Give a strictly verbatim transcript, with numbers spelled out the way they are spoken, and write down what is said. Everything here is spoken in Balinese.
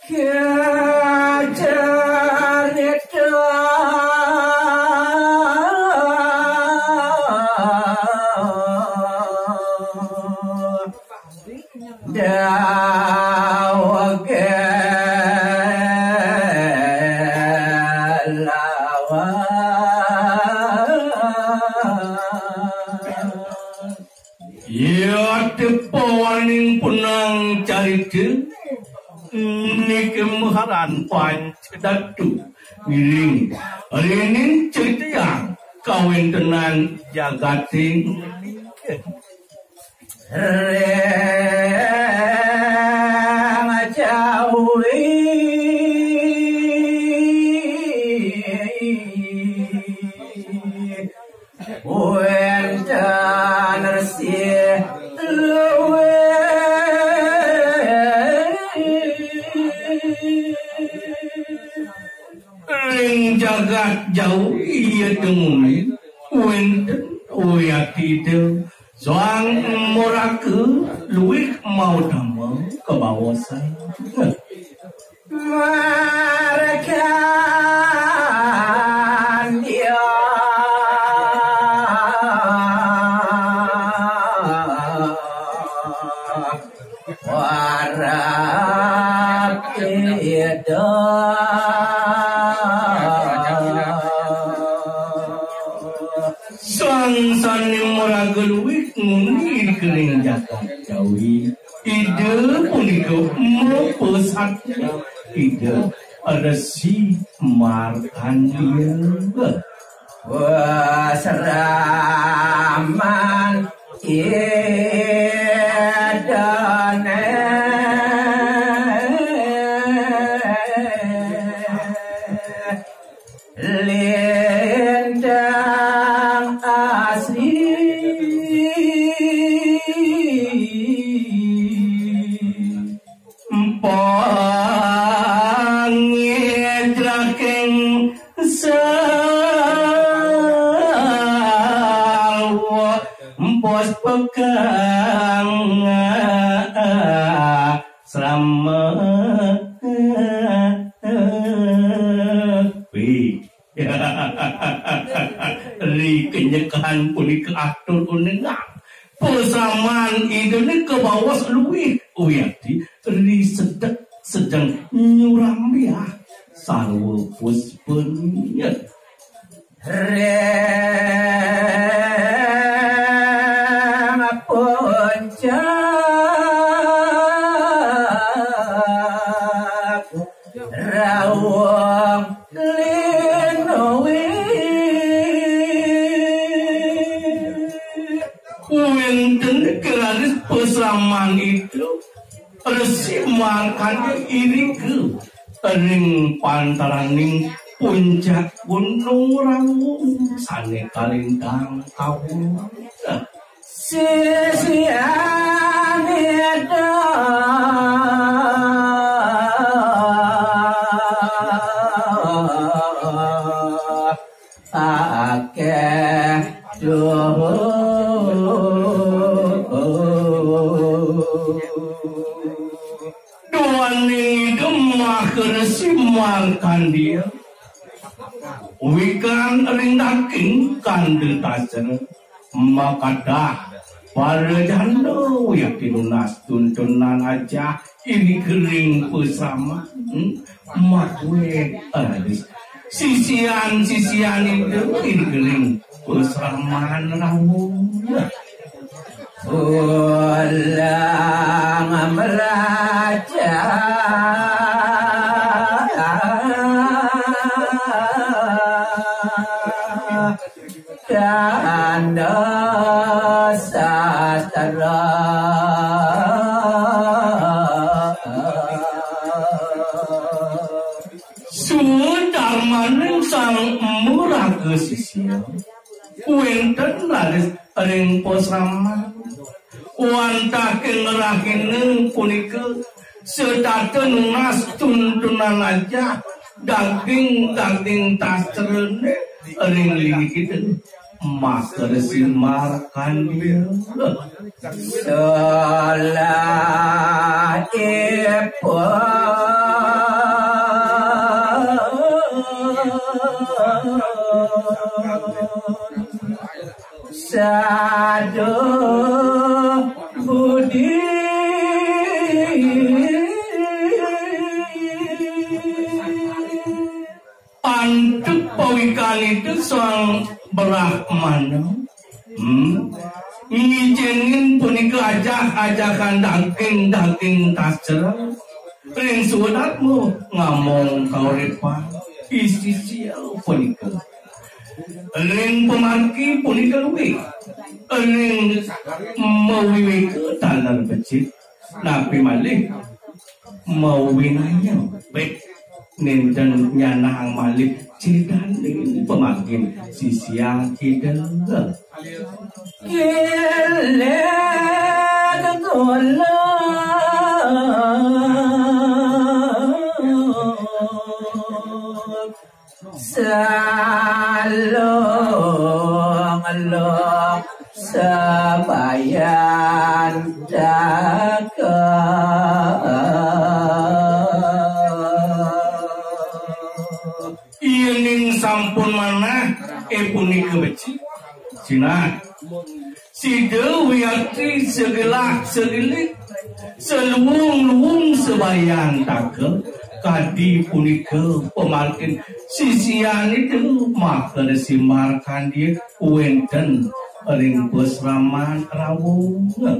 Kajar nyedot daweg lawan. Ya tepawaning punang carita, niki maharan panca datu ngiring rining carita kawentenan jagating ring jawi. Wénten Resi Luwih. Ring jagat Jawi iya dumunung wénten wayah Ida Sang Muraga Luwih mautama kabaosan. Markandeya warap Ida. Sang sané maraga luwih nguni ring jagat Jawi. Ida punika mapasatya Ida Resi Markandeya. Pasraman Ida né lintang asri. Pangidraking sarwa pos pekang srama. Ri kenyekan punika atur unengang. Pasaman Ida né kabaos luwih wiakti ri sedek sedeng nyurambiah sarwa puspanya. Ring puncak Rawang Linuwih. Wénten keraris pasaman Ida Resi Markandeya irika ring pantaraning puncak Gunung Rawung sané kalintang kawula. Sisian Ida akéh duh. Duaning Ida Maha Resi Markandeya wikan ring daging kanda tasra. Makadah para janda wiakti nunas tuntunan ajah irika ring pasaman. Hmm? Makué raris sisian-sisian Ida irika ring pasaman rawuh. Ulang melajar kanda sastra. Sudarmaning Sang Muraga Sisya wénten raris ring pasaman. Wantah ing rahina punika setata nunas tuntunan ajah daging-daging tastrané ring linggih Ida Maha Resi Markandeya. Salah ipun Saduh budi. Antuk pawikan itu sang Brahmana. Hmm. Ngijinin punika ajah-ajahan daging-daging tasra. Ring sudatma ngamong kauripan. Isi sia punika. Ring pamargi punika luwih. Ring mawiwika taler becik. Napi malih mawinaya. Baik. Nénten nyanang malih cédaning pamargin sisian Ida. Kéléd kula salong long sabayan dagang. Yéning sampun manah, eh, punika becik. Sinah. Sida wiakti sagelah sagelik, saluung-luung sabayan taga, kadi punika pamargin sisian Ida maka simbar kandia wénten ring pasraman rawunga.